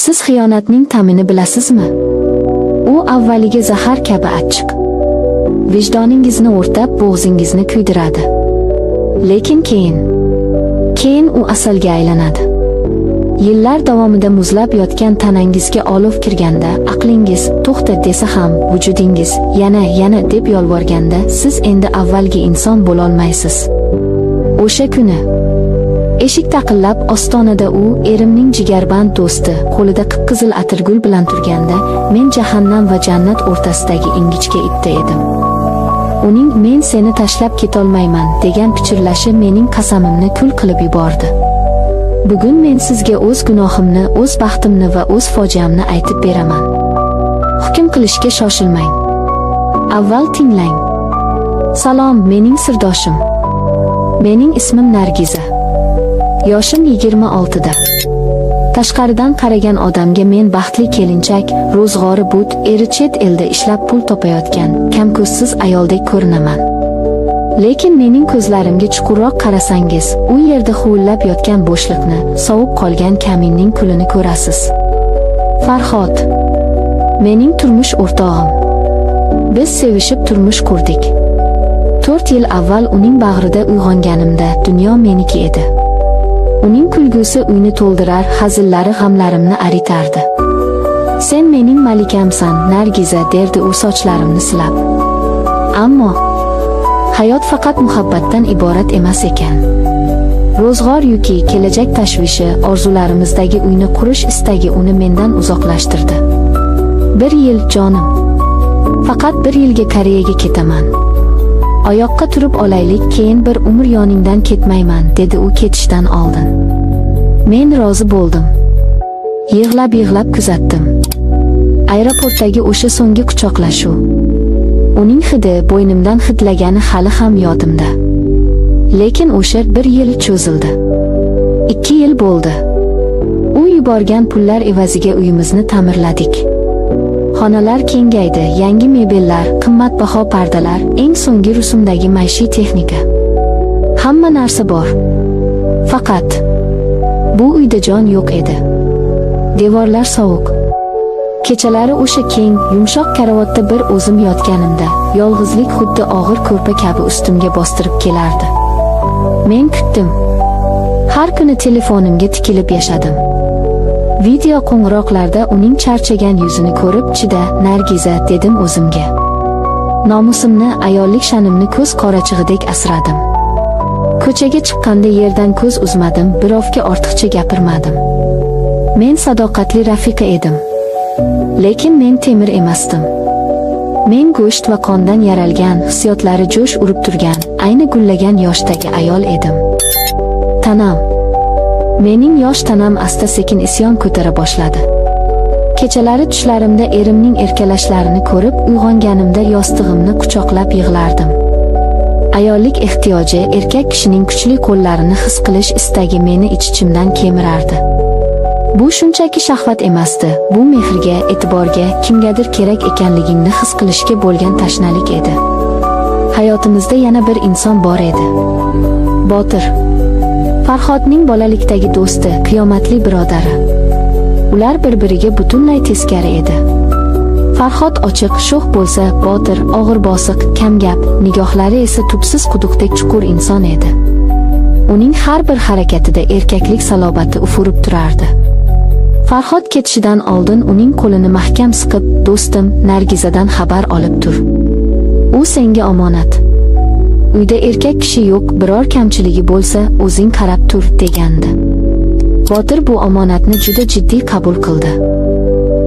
Siz xiyonatning ta'mini bilasizmi? U avvaliga zahar kabi achchiq. Vijdoningizni o'rtab, bo'g'zingizni kuydiradi. Lekin keyin u asalga aylanadi. Yillar davomida muzlab yotgan tanangizga olov kirganda, aqlingiz to'xta desa ham, vujudingiz yana, yana deb yolvorganda, siz endi avvalgi inson bo'lolmaysiz. O'sha kuni eshik taqillab, ostonada u, erimning jigarband do'sti, qo'lida qip-qizil atirgul bilan turganda, men jahannam va jannat o'rtasidagi ingichka ipda edim. Uning "Men seni tashlab ketolmayman" degan pichirlashi mening qasamimni kul qilib yubordi. Bugun men sizga o'z gunohimni, o'z baxtimni va o'z fojiamni aytib beraman. Hukm qilishga shoshilmang. Avval tinglang. Salom, mening sirdoshim. Mening ismim Nargiza. Yoshim 26 da. Tashqaridan qaragan odamga men baxtli kelinchak, ro'zg'ori but, eri chet elda ishlab pul topayotgan, kamko'zsiz ayoldek ko'rinaman. Lekin mening ko'zlarimga chuqurroq qarasangiz, u yerda huvillab yotgan bo'shliqni, sovib qolgan kaminning kulini ko'rasiz. Farhod mening turmush o'rtog'im. Biz sevishib turmush qurdik. 4 yil avval uning bag'rida uyg'onganimda dunyo meniki edi. Uning kulgusi uyni to'ldirar, hazillari g'amlarimni aritardi. "Sen mening malikamsan, Nargiza", derdi u sochlarimni silab. Ammo hayot faqat muhabbatdan iborat emas ekan. Ro'zg'or yuki, kelajak tashvishi, orzularimizdagi uyni qurish istagi uni mendan uzoqlashtirdi. "Bir yil, jonim. Faqat bir yilga Koreyaga ketaman. Oyoqqa turib olaylik, keyin bir umr yoningdan ketmayman", dedi u ketishdan oldin. Men rozi bo'ldim. Yig'lab-yig'lab kuzatdim. Aeroportdagi o'sha so'nggi quchoqlashuv. Uning hidi bo'ynimdan hidlagani hali ham yodimda. Lekin o'sha bir yil cho'zildi. 2 yil bo'ldi. U yuborgan pullar evaziga uyimizni ta'mirladik. Xonalar kengaydi, yangi mebellar, qimmatbaho pardalar, eng so'nggi rusumdagi maishiy texnika. Hamma narsa bor. Faqat bu uyda jon yo'q edi. Devorlar sovuq. Kechalari o'sha keng, yumshoq karavotda bir o'zim yotganimda, yolg'izlik xuddi og'ir ko'rpa kabi ustimga bostirib kelardi. Men kutdim. Har kuni telefonimga tikilib yashadim. Video qo'ng'iroqlarda uning charchagan yuzini ko'rib, "Chida, Nargiza", dedim o'zimga. Nomusimni, ayollik sha'nimni ko'z qorachig'idek asradim. Ko'chaga chiqqanda yerdan ko'z uzmadim, birovga ortiqcha gapirmadim. Men sadoqatli rafiqa edim. Lekin men temir emasdim. Men go'sht va qondan yaralgan, hissiyotlari jo'sh urib turgan, ayni gullagan yoshdagi ayol edim. Tanam. Mening yosh tanam asta-sekin isyon ko'tara boshladi. Kechalari tushlarimda erimning erkalashlarini ko'rib, uyg'onganimda yostig'imni quchoqlab yig'lardim. Ayollik ehtiyoji, erkak kishining kuchli qo'llarini his qilish istagi meni ich-ichimdan kemirardi. Bu shunchaki shahvat emasdi, bu mehrga, e'tiborga, kimgadir kerak ekanligingni his qilishga bo'lgan tashnalik edi. Hayotimizda yana bir inson bor edi. Botir. Farhodning bolalikdagi do'sti, qiyomatli birodari. Ular bir-biriga butunlay teskari edi. Farhod ochiq, sho'x bo'lsa, Botir og'ir bosiq, kamgap, nigohlari esa tubsiz quduqdek chuqur inson edi. Uning har bir harakatida erkaklik salobati ufurib turardi. Farhod ketishidan oldin uning qo'lini mahkam siqib, "Do'stim, Nargizadan xabar olib tur. U senga omonat. Uyda erkak kishi yo'q, biror kamchiligi bo'lsa, o'zing qarab tur", degandi. Botir bu omonatni juda jiddiy qabul qildi.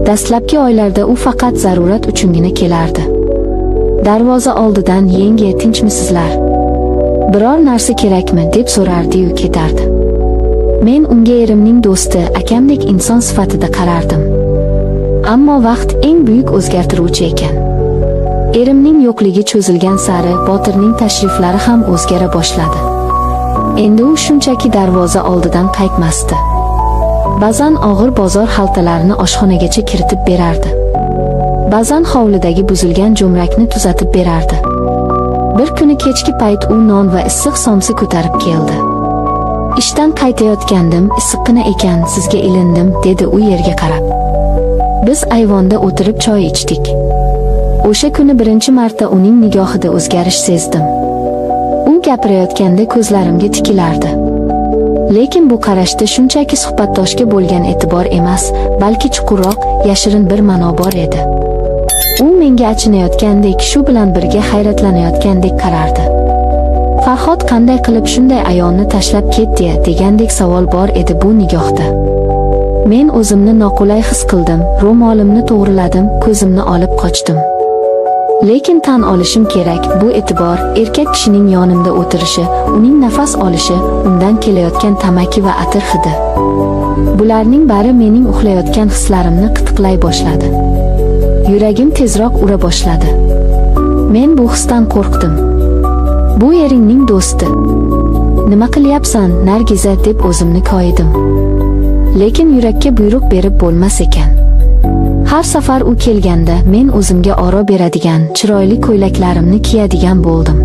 Dastlabki oylarda u faqat zarurat uchungina kelardi. Darvoza oldidan "Yenge, tinchmisizlar? Biror narsa kerakmi?" deb so'rardi-yu ketardi. Men unga erimning do'sti, akamdek inson sifatida qarardim. Ammo vaqt eng buyuk o'zgartiruvchi ekan. Erimning yo'qligi cho'zilgan sari Botirning tashriflari ham o'zgara boshladi. Endi u shunchaki darvoza oldidan qaytmasdi. Ba'zan og'ir bozor xaltalarini oshxonagacha kiritib berardi. Ba'zan hovlidagi buzilgan jo'mrakni tuzatib berardi. Bir kuni kechki payt u non va issiq somsa ko'tarib keldi. Ishdan qaytayotgandim, issiqqina ekan, sizga ilindim, dedi u yerga qarab. Biz ayvonda o'tirib choy ichdik. O'sha kuni birinchi marta uning nigohida o'zgarish sezdim. U gapirayotganda ko'zlarimga tikilardi. Lekin bu qarashda shunchaki suhbatdoshga bo'lgan e'tibor emas, balki chuqurroq, yashirin bir ma'no bor edi. U menga achinayotgandek, shu bilan birga hayratlanayotgandek qarardi. Farhod qanday qilib shunday ayolni tashlab ketdi degandek savol bor edi bu nigohda. Men o'zimni noqulay his qildim, ro'molimni to'g'riladim, ko'zimni olib qochdim. Lekin tan olishim kerak, bu e'tibor, erkak kishining yonimda o'tirishi, uning nafas olishi, undan kelayotgan tamaki va atir hidi. Bularning bari mening uxlayotgan hislarimni qitiqlay boshladi. Yuragim tezroq ura boshladi. Men bu hisdan qo'rqdim. Bu eringning do'sti. Nima qilyapsan, Nargiza, deb o'zimni koyidim. Lekin yurakka buyruq berib bo'lmas ekan. Har safar u kelganda men o'zimga oro beradigan, chiroyli ko'ylaklarimni kiyadigan bo'ldim.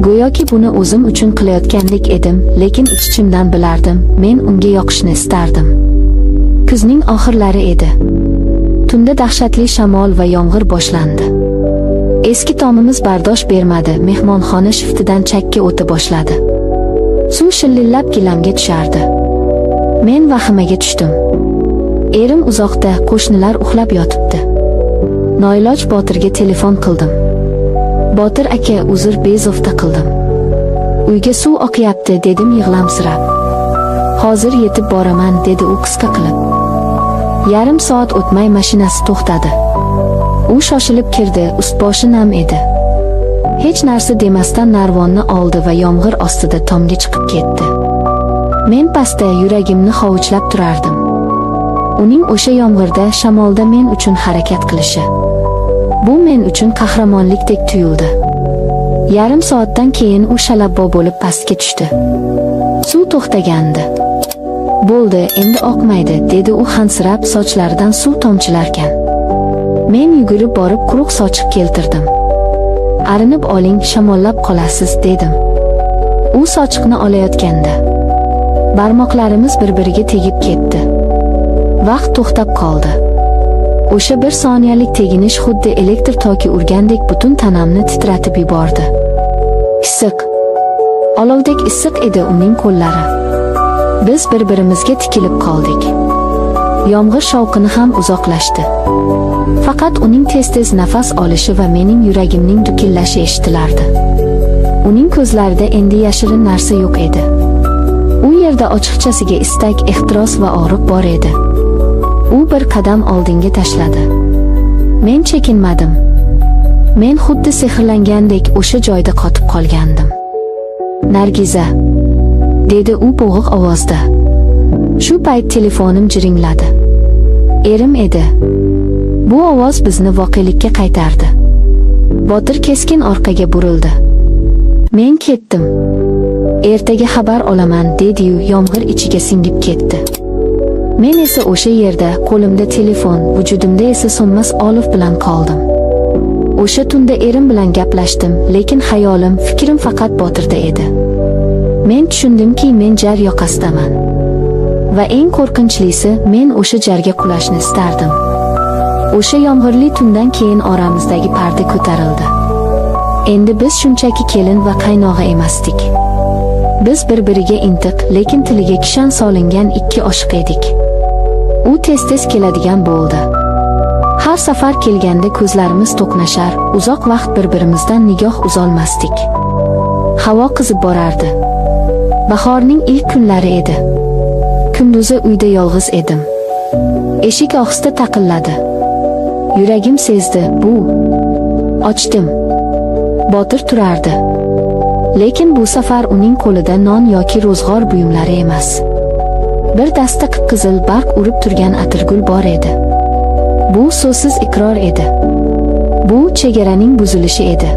Go'yoki buni o'zim uchun qilayotgandek edim, lekin ich-ichimdan bilardim, men unga yoqishni istardim. Kuzning oxirlari edi. Tunda dahshatli shamol va yomg'ir boshlandi. Eski tomimiz bardosh bermadi, mehmonxona shiftidan chakka o'ta boshladi. Suv shillillab gilamga tushardi. Men vahimaga tushdim. Erim uzoqda, qo'shnilar uxlab yotibdi. Noiloj Botirga telefon qildim. Botir aka, uzr, bezovta qildim. Uyga suv oqyapti, dedim yig'lamsirab. Hozir yetib boraman, dedi u qisqa qilib. Yarim soat o'tmay mashinasi to'xtadi. U shoshilib kirdi, ust-boshi nam edi. Hech narsa demasdan narvonni oldi va yomg'ir ostida tomga chiqib ketdi. Men pastda yuragimni hovuchlab turardim. Uning o'sha yomg'irda, shamolda men uchun harakat qilishi. Bu men uchun qahramonlikdek tuyuldi. Yarim soatdan keyin u shalabbo bo'lib pastga tushdi. Suv to'xtagandi. Bo'ldi, endi oqmaydi, dedi u hansirab, sochlaridan suv tomchilarkan. Men yugurib borib quruq sochiq keltirdim. Arinib oling, shamollab qolasiz, dedim. U sochiqni olayotganda barmoqlarimiz bir-biriga tegib ketdi. Vaqt to'xtab qoldi. O'sha bir soniyalik teginish xuddi elektr toki urgandek butun tanamni titratib yubordi. Issiq. Olovdek issiq edi uning qo'llari. Biz bir-birimizga tikilib qoldik. Yomg'ir shovqini ham uzoqlashdi. Faqat uning tez-tez nafas olishi va mening yuragimning dukillashi eshitilardi. Uning ko'zlarida endi yashirin narsa yo'q edi. U yerda ochiqchasiga istak, ehtiros va og'riq bor edi. U bir qadam oldinga tashladi. Men chekinmadim. Men xuddi sehrlangandek o'sha joyda qotib qolgandim. Nargiza, dedi u bo'g'iq ovozda. Shu payt telefonim jiringladi. Erim edi. Bu ovoz bizni voqelikka qaytardi. Botir keskin orqaga burildi. Men ketdim. Ertaga xabar olaman, dedi-yu yomg'ir ichiga singib ketdi. Men esa o'sha yerda, qo'limda telefon, vujudimda esa so'nmas olov bilan qoldim. O'sha tunda erim bilan gaplashdim, lekin xayolim, fikrim faqat Botirda edi. Men tushundimki, men jar yoqasidaman. Va eng qo'rqinchlisi, men o'sha jarga qulashni istardim. O'sha yomg'irli tundan keyin oramizdagi parda ko'tarildi. Endi biz shunchaki kelin va qaynog'a emasdik. Biz bir-biriga intiq, lekin tiliga kishan solingan ikki oshiq edik. U tez-tez keladigan bo'ldi. Har safar kelganda ko'zlarimiz to'qnashar, uzoq vaqt bir-birimizdan nigoh uzolmasdik. Havo qizib borardi. Bahorning ilk kunlari edi. Kunduzi uyda yolg'iz edim. Eshik ohista taqilladi. Yuragim sezdi, bu. Ochdim. Botir turardi. Lekin bu safar uning qo'lida non yoki ro'zg'or buyumlari emas. Bir dasta qip-qizil barq urib turgan atirgul bor edi. Bu so'zsiz iqror edi. Bu chegaraning buzilishi edi.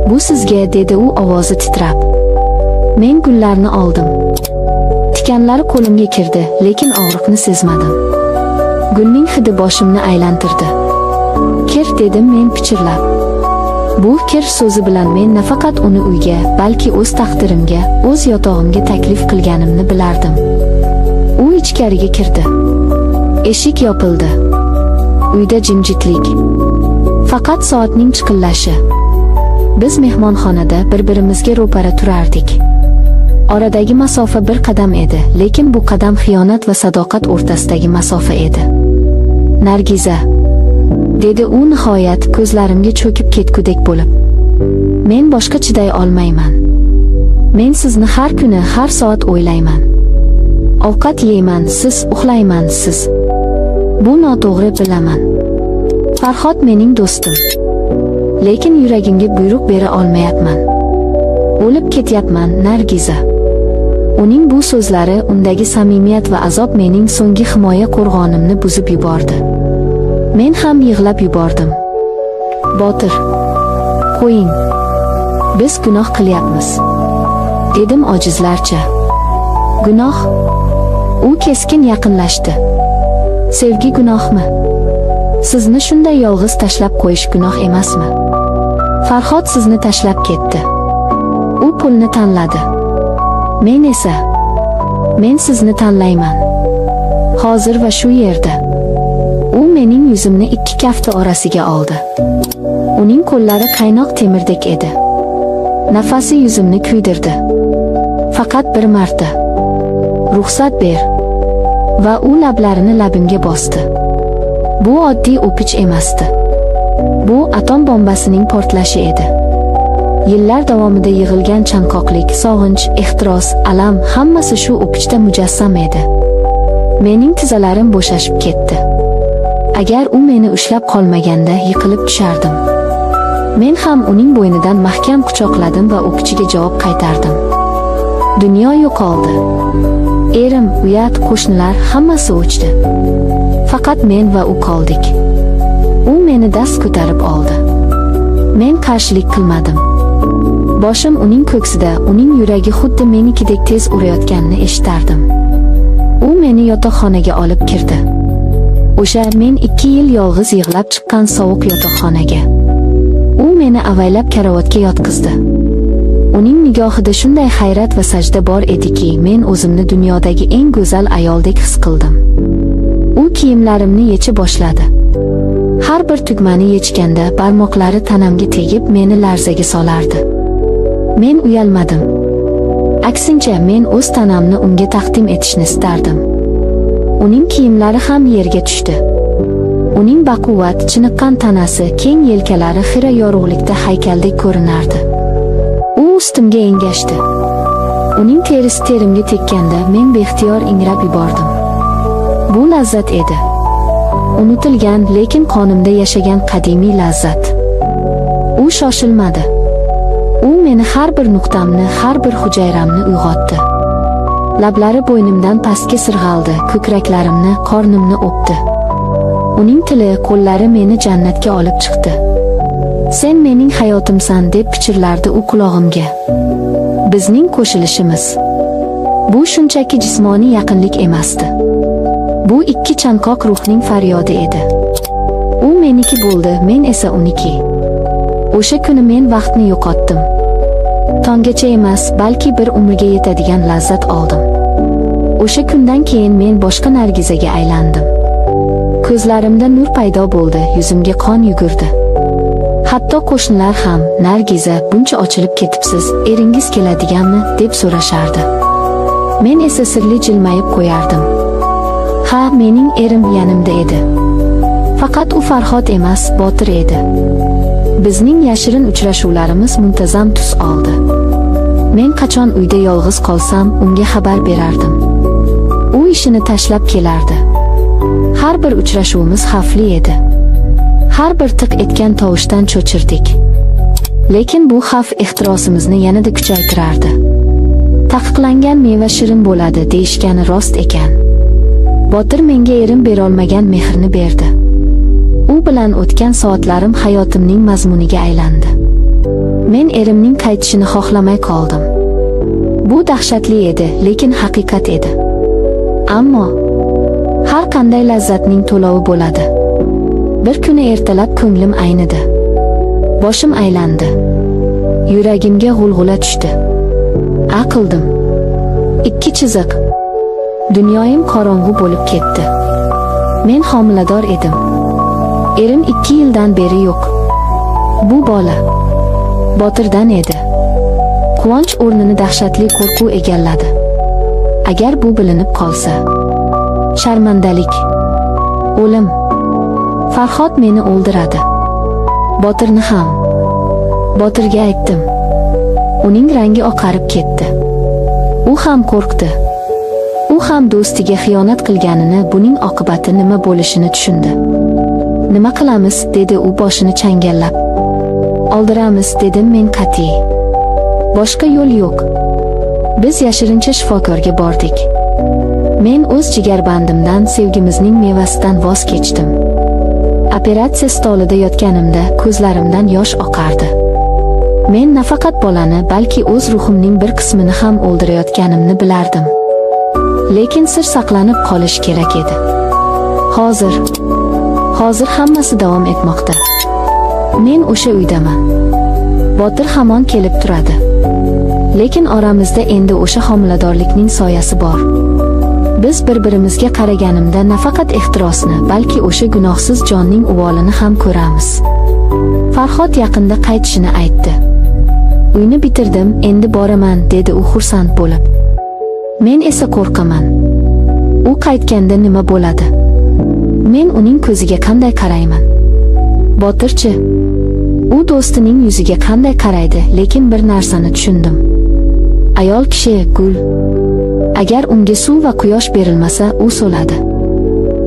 Bu sizga, dedi u ovozi titrab. Men gullarni oldim. Tikanlari qo'limga kirdi, lekin og'riqni sezmadim. Gulning hidi boshimni aylantirdi. Kir, dedim men pichirlab. Bu "kir" so'zi bilan men nafaqat uni uyga, balki o'z taqdirimga, o'z yotog'imga taklif qilganimni bilardim. U ichkariga kirdi. Eshik yopildi. Uyda jimjitlik. Faqat soatning chiqillashi. Biz mehmonxonada bir-birimizga ro'para turardik. Oradagi masofa bir qadam edi, lekin bu qadam xiyonat va sadoqat o'rtasidagi masofa edi. "Nargiza", dedi u nihoyat, ko'zlarimga cho'kib ketgudek bo'lib. "Men boshqa chiday olmayman. Men sizni har kuni, har soat o'ylayman. Ovqat yeyman, siz, uxlayman, siz. Bu noto'g'ri, bilaman. Farhod mening do'stim. Lekin yuragimga buyruq bera olmayapman. O'lib ketyapman, Nargiza." Uning bu so'zlari, undagi samimiyat va azob mening so'nggi himoya qo'rg'onimni buzib yubordi. Men ham yig'lab yubordim. "Botir, qo'ying. Biz gunoh qilyapmiz", dedim ojizlarcha. "Gunoh?" U keskin yaqinlashdi. "Sevgi gunohmi? Sizni shunday yolg'iz tashlab qo'yish gunoh emasmi? Farhod sizni tashlab ketdi. U pulni tanladi. Men esa, men sizni tanlayman. Hozir va shu yerda." U mening yuzimni ikki kafti orasiga oldi. Uning qo'llari qaynoq temirdek edi. Nafasi yuzimni kuydirdi. "Faqat bir marta. Ruxsat ber." Va u lablarini labimga bosdi. Bu oddiy o'pich emasdi. Bu atom bombasining portlashi edi. Yillar davomida yig'ilgan chanqoqlik, sog'inch, ehtiros, alam hammasi shu o'pichda mujassam edi. Mening tizzalarim bo'shashib ketdi. Agar u meni ushlab qolmaganda, yiqilib tushardim. Men ham uning bo'ynidan mahkam quchoqladim va o'pichiga javob qaytardim. Dunyo yo'qoldi. Erim, uyat, qo'shnilar, hammasi o'chdi. Faqat men va u qoldik. U meni dast ko'tarib oldi. Men qarshilik qilmadim. Boshim uning ko'ksida, uning yuragi xuddi menikidek tez urayotganini eshitardim. U meni yotoqxonaga olib kirdi. O'sha men 2 yil yolg'iz yig'lab chiqqan sovuq yotoqxonaga. U meni avaylab karavotga yotqizdi. Uning nigohida shunday hayrat va sajda bor ediki, men o'zimni dunyodagi eng go'zal ayoldek his qildim. U kiyimlarimni yecha boshladi. Har bir tugmani yechganda barmoqlari tanamga tegib, meni larzaga solardi. Men uyalmadim. Aksincha, men o'z tanamni unga taqdim etishni istardim. Uning kiyimlari ham yerga tushdi. Uning baquvvat, chiniqqan tanasi, keng yelkalari xira yorug'likda haykaldek ko'rinardi. U ustimga engashdi. Uning terisi terimga tekkanda men beixtiyor ingrab yubordim. Bu lazzat edi. Unutilgan, lekin qonimda yashagan qadimiy lazzat. U shoshilmadi. U meni har bir nuqtamni, har bir hujayramni uyg'otdi. Lablari bo'ynimdan pastga sirg'aldi, ko'kraklarimni, qornimni o'pdi. Uning tili, qo'llari meni jannatga olib chiqdi. "Sen mening hayotimsan", deb pichirlardi u qulog'imga. Bizning qo'shilishimiz. Bu shunchaki jismoniy yaqinlik emasdi. Bu ikki chanqoq ruhning faryodi edi. U meniki bo'ldi, men esa uniki. O'sha kuni men vaqtni yo'qotdim. Tonggacha emas, balki bir umrga yetadigan lazzat oldim. O'sha kundan keyin men boshqa Nargizaga aylandim. Ko'zlarimda nur paydo bo'ldi, yuzimga qon yugurdi. Hatto qo'shnilar ham, "Nargiza, buncha ochilib ketibsiz, eringiz keladiganmi?" deb so'rashardi. Men esa sirli jilmayib qo'yardim. Ha, mening erim yanimda edi. Faqat u Farhod emas, Botir edi. Bizning yashirin uchrashuvlarimiz muntazam tus oldi. Men qachon uyda yolg'iz qolsam, unga xabar berardim. U ishini tashlab kelardi. Har bir uchrashuvimiz xavfli edi. Har bir tiq etgan tovushdan cho'chirdik. Lekin bu xavf ehtirosimizni yanada kuchaytirardi. Taqiqlangan meva shirin bo'ladi, deyishgani rost ekan. Botir menga erim berolmagan mehrni berdi. U bilan o'tgan soatlarim hayotimning mazmuniga aylandi. Men erimning qaytishini xohlamay qoldim. Bu dahshatli edi, lekin haqiqat edi. Ammo har qanday lazzatning to'lovi bo'ladi. Bir kuni ertalab ko'nglim aynidi. Boshim aylandi. Yuragimga g'ulg'ula tushdi. A qildim. 2 chiziq. Dunyoyim qorong'u bo'lib ketdi. Men homilador edim. Erim 2 yildan beri yo'q. Bu bola Botirdan edi. Quvonch o'rnini dahshatli qo'rquv egalladi. Agar bu bilinib qolsa, sharmandalik, o'lim. Farhod meni o'ldiradi. Botirni ham. Botirga aytdim. Uning rangi oqarib ketdi. U ham qo'rqdi. U ham do'stiga xiyonat qilganini, buning oqibati nima bo'lishini tushundi. Nima qilamiz, dedi u boshini changallab. Oldiramiz, dedim men qat'iy. Boshqa yo'l yo'q. Biz yashirincha shifokorga bordik. Men o'z jigarbandimdan, sevgimizning mevasidan voz kechdim. Operatsiya stolida yotganimda ko'zlarimdan yosh oqardi. Men nafaqat bolani, balki o'z ruhimning bir qismini ham o'ldirayotganimni bilardim. Lekin sir saqlanib qolish kerak edi. Hozir hammasi davom etmoqda. Men o'sha uydaman. Botir hamon kelib turadi. Lekin oramizda endi o'sha homiladorlikning soyasi bor. Biz bir-birimizga qaraganimda nafaqat ehtirosni, balki o'sha gunohsiz jonning uvolini ham ko'ramiz. Farhod yaqinda qaytishini aytdi. Uyni bitirdim, endi boraman, dedi u xursand bo'lib. Men esa qo'rqaman. U qaytganda nima bo'ladi? Men uning ko'ziga qanday qarayman? Botirchi? U do'stining yuziga qanday qaraydi, lekin bir narsani tushundim. Ayol kishi gul. Agar unga suv va quyosh berilmasa, u so'ladi.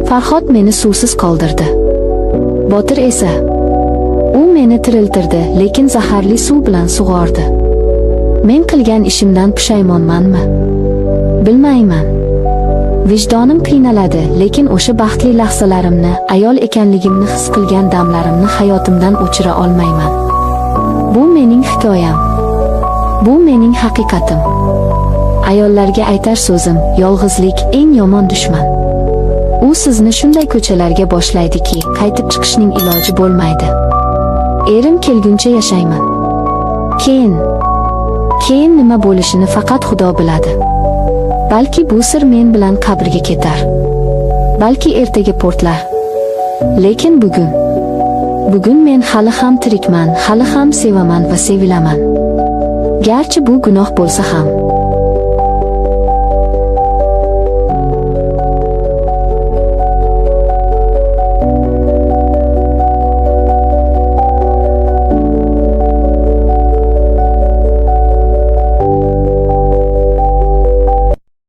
Farhod meni suvsiz qoldirdi. Botir esa, u meni tiriltirdi, lekin zaharli suv bilan sug'ordi. Men qilgan ishimdan pushaymonmanmi? Bilmayman. Vijdonim qiynaladi, lekin o'sha baxtli lahzalarimni, ayol ekanligimni his qilgan damlarimni hayotimdan o'chira olmayman. Bu mening hikoyam. Bu mening haqiqatim. Ayollarga aytar so'zim, yolg'izlik eng yomon dushman. U sizni shunday ko'chalarga boshlaydiki, qaytib chiqishning iloji bo'lmaydi. Erim kelguncha yashayman. Keyin nima bo'lishini faqat Xudo biladi. Balki bu sir men bilan qabrga ketar. Balki ertaga portlar. Lekin bugun men hali ham tirikman, hali ham sevaman va sevilaman. Garchi bu gunoh bo'lsa ham.